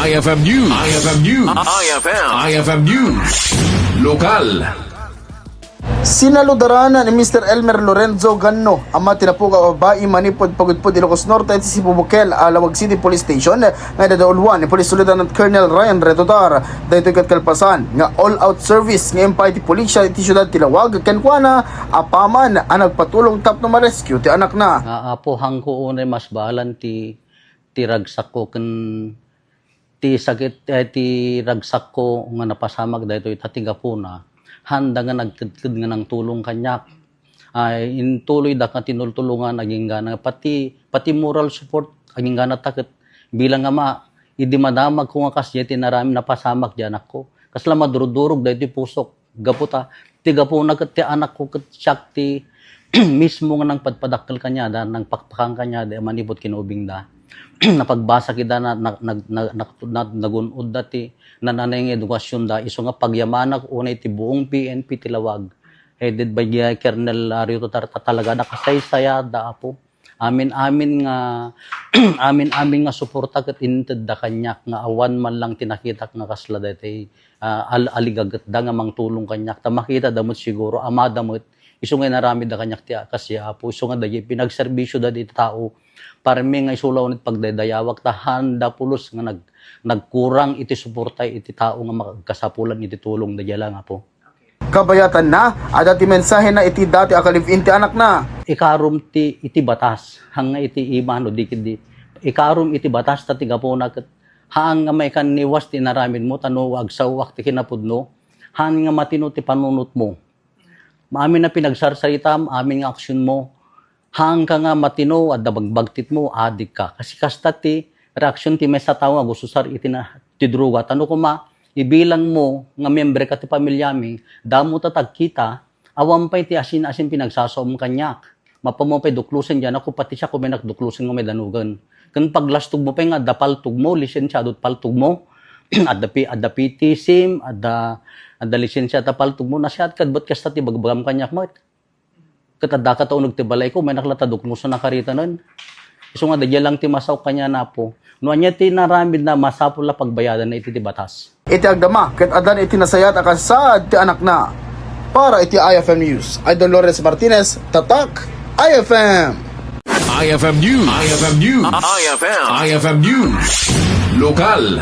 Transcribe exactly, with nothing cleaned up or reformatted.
I F M News. I F M News. I F M. I F M News. Lokal. Sinaludaran ni Mister Elmer Lorenzo Ganno, ama ti napukaw a babai manipud Pagudpud, Ilocos Norte, ti Cebu Bukid a Laoag City Police Station, nga idadauluan ni Police Lieutenant Colonel Ryan Retutar. Daytoy ket kalpasan nga all-out service nga impay ti pulisya iti siudad ti Laoag kenkuana apaman a nagpatulong tapno ma-rescue ti anakna. Nga, Apo, haanko unay masbalan ti, ti ragsakko ken ti sakit, eh, ti ragsakko nga napasamak daytoy ta ti gapuna, haanda nga nagkedked nga nangtulong kaniak. Ay, intuloyda nga tinultulongan agingga na pati, pati moral support agingga na ta ket bilang ama, idi madamagko nga kasdiay ti naram-, napasamak ti anakko. Kasla madurudurog daytoy pusok. Gapu ta, ti gapuna ket ti anakko ket siak ti mismo nga nangpadpadakkel kaniada, nangpakpakan kaniada manipud kinubingda. Napagbasa kida na, na, nag-, na, na, na, nagun-odda ti nananay nga edukasionda, isu nga pagyamanak unay ti buong P N P ti Laoag, headed by, uh, Colonel Ario Tutar, ta talaga nakasaysayada, Apo. Amin-amin nga, amin-amin nga suporta ket intedda kaniak nga awan man lang ti nakitak nga kasla daytoy, ah, al-, aligagetda nga mangtulong kaniak. Ta makitada met siguro, amada met, isu nga inaramidda kaniak ti kas ya Apo, isu nga dagiti pinagserbisioda iti tao. Parmi nga isu la unay pagdaydayawak, ta haanda pulos nga nag-, nagkurang iti suporta iti tao nga makagkasapulan iti tulongda diay lang, Apo. Kabayatanna, adda ti mensahena iti dati a ka-live-in ti anakna. Ikarom ti iti batas, haan nga iti ima no di ketdi. Ikarom iti batas ta ti gapuna ket haan nga maikanniwas ti inaramidmo ta no agsawak ti kinapudno, haan nga matino ti panunotmo. Maamin a pinagsarsaritam, amin nga aksionmo, haanka nga matino, adda bagbagtitmo, adikka. Kasi kasta ti reaksion ti maysa a tao nga agsusar iti na, ti droga. Ta no koma, ibilangmo nga miembreka ti pamiliami, damo ta tagkita, awan pay ti asin-asin pinagsasaom kaniak. Mapamo pay duklosen diay anakko, pati siak, umaynak duklosen nga may danugen. Ken paglastogmo pay nga adda paltogmo, lisensiado ti paltogmo, adda pi-, adda P T sim, adda, adda lisensia ta paltogmo, nasiat kad bet kasta ti bagbagam kaniak met. Ket addaka ta uneg ti balayko, umaynak la ta duklosen a karitanen. Isu nga daydiay lang ti masaok kaniana, Apo. No ania ti inaramidna, masapul a pagbayadanna iti ti batas. Iti agdama, ket addan iti nasayaat a kasaad ti anakna. Para iti I F M News, Idol Lawrence Martinez, Tatak, I F M. I F M News. I F M News. I F M. I F M News. Lokal.